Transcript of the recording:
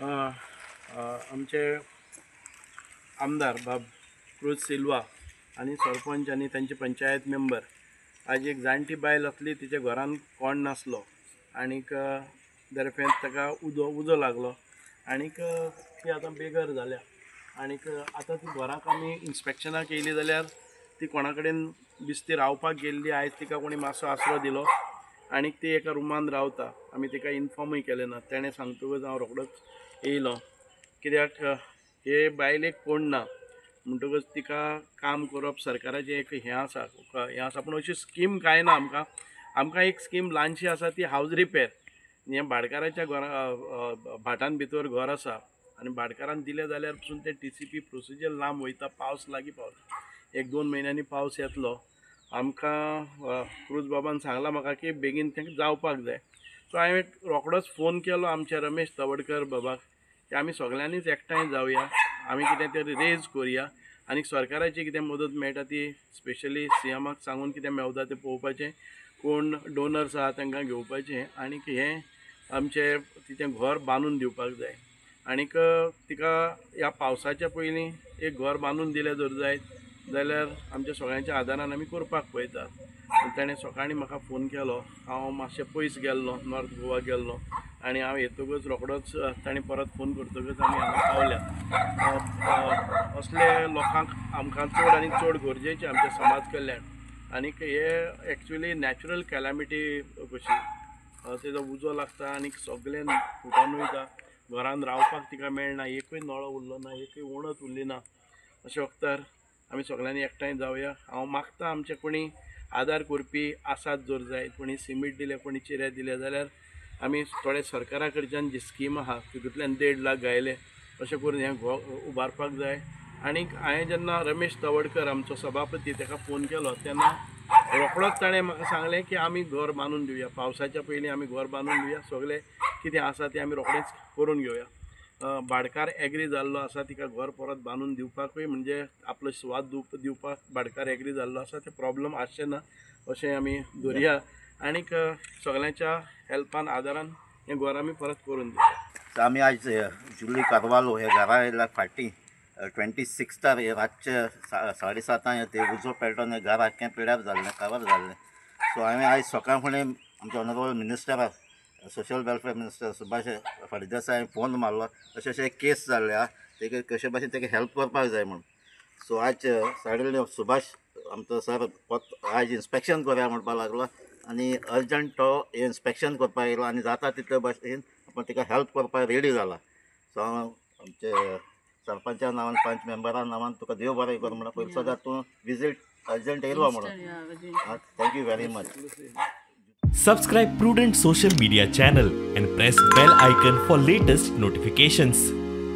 आमचे आमदार बाब क्रूज सिल्वा आनी सरपंच आनी तांचे पंचायत मेंबर आज एक जाणटी बायल आसली, तिच्या घरान कोण नासलो आनीक दरफेंत ताका उजो लागलो आनीक ती आतां बेघर जाल्या आनीक आतां ती घराक आमी इन्स्पेक्शनाक येयली जाल्यार ती कोणा कडेन बिस्ती रावपाक गेल्ली. आयज तिका कोणी मातसो आसरो दिलो आनीक ती एका रुमान रावता. आमी तिका इन्फॉर्मूय केलें ना. तेणें सांगतकच हांव रोखडोच येयलो, कित्याक हे बायलेक कोण ना म्हणटकच तिका काम करप सरकाराचें एक हें आसा, हें आसा. पूण अशी स्कीम कांय ना आमकां. आमकां एक स्कीम ल्हानशी आसा ती हावज रिपेर. हें भाटकाराच्या घरा भाटान भितर घर आसा आनी भाटकारान दिलें जाल्यार पसून तें TCP procedure लांब वयता. पावस लागीं पावता, 1-2 म्हयन्यांनी पावस येतलो. आमकां क्रूज बाबान सांगलां म्हाका की बेगीन तें जावपाक जाय. सो हांवें रोखडोच फोन केलो आमच्या रमेश तवडकर बाबाक की आमी सगळ्यांनीच एकठांय जावया, आमी कितें तरी रेज करुया आनी सरकाराची कितें मदत मेळटा ती स्पेशली CMाक सांगून कितें मेवता तें पळोवपाचें, कोण डोनर्स आहा तांकां घेवपाचें आनीक हें आमचें तिचें घर बांदून दिवपाक जाय. आनीक तिका ह्या पावसाच्या पयलीं एक घर बांदून दिलें जर जायत जाल्यार आमच्या सगळ्यांच्या आदारान आमी करपाक पळयतात. ताणें सकाळीं म्हाका फोन केलो. हांव मातशें पयस गेल्लो, नॉर्थ गोवा गेल्लो आनी हांव येतकच रोखडोच ताणें परत फोन करतकच आमी हांगा पावल्यात. असले लोकांक आमकां चड आनी चड गरजेचें आमच्या समाज कल्याण. आनीक हे एक्चुली नॅचरल कॅलॅमिटी कशी तेजो उजो लागता आनी सगळें फुटोन वयता, घरान रावपाक तिका मेळना, एकूय नळो उरलो ना, एकूय वणत उरली ना. अशें वखतार आमी सगळ्यांनी एकठांय जावया. हांव मागता आमचे कोणी आदार करपी आसात जर जाय, कोणी सिमीट दिलें, कोणी चिरे दिले जाल्यार आमी थोडे सरकारा कडच्यान जी स्कीम आहा तितूंतल्यान 1.5 लाख गायले अशें करून हें उबारपाक जाय. आनीक हांवें जेन्ना रमेश तवडकर आमचो सभापती ताका फोन केलो तेन्ना रोखडोच ताणें म्हाका सांगलें की आमी घर बांदून दिवया, पावसाच्या पयलीं आमी घर बांदून दिवया, सगळें कितें आसा तें आमी रोखडेंच करून घेवया. भाटकार एग्री जाल्लो आसा तिका घर परत बांदून दिवपाकूय, म्हणजे आपलो सुवात दिवपाक भाटकार एग्री जाल्लो आसा. तें प्रॉब्लम आसचें ना अशें आमी धरया आनीक सगळ्यांच्या हेल्पान आदारान हें घर आमी परत करून दिवया. आमी आयज जुली कार्वालो हे घरा येयल्या फाटीं 26 रातचे 7:30 ते उजो पेटोवन हें घर आख्खें पिड्यार जाल्लें, काबार जाल्लें. सो हांवें आयज सकाळ फुडें आमच्या honourable मिनिस्टराक, social welfare minister Subhash Phaldesai phone मारलो, अशें अशें केस जाल्ले आहा, तेका कशे भाशेन तेका हेल्प करपाक जाय म्हूण. सो आज सडनली सुभाष आमचो सर आयज इन्स्पेक्शन करया म्हणपाक लागलो आनी अर्जंट तो इन्स्पेक्शन करपाक येयलो आनी जाता तितले भाशेन आपण तिका हेल्प करपाक रेडी जाला. सो हांव आमचे सरपंचा नांवान, पंच मेंबरा नांवान तुका देव बरें कर म्हणून पयलीं सदां तूं विजीट अर्जंट येयलो म्हणून. Thank you very much. Subscribe Prudent Social Media channel and press bell icon for latest notifications.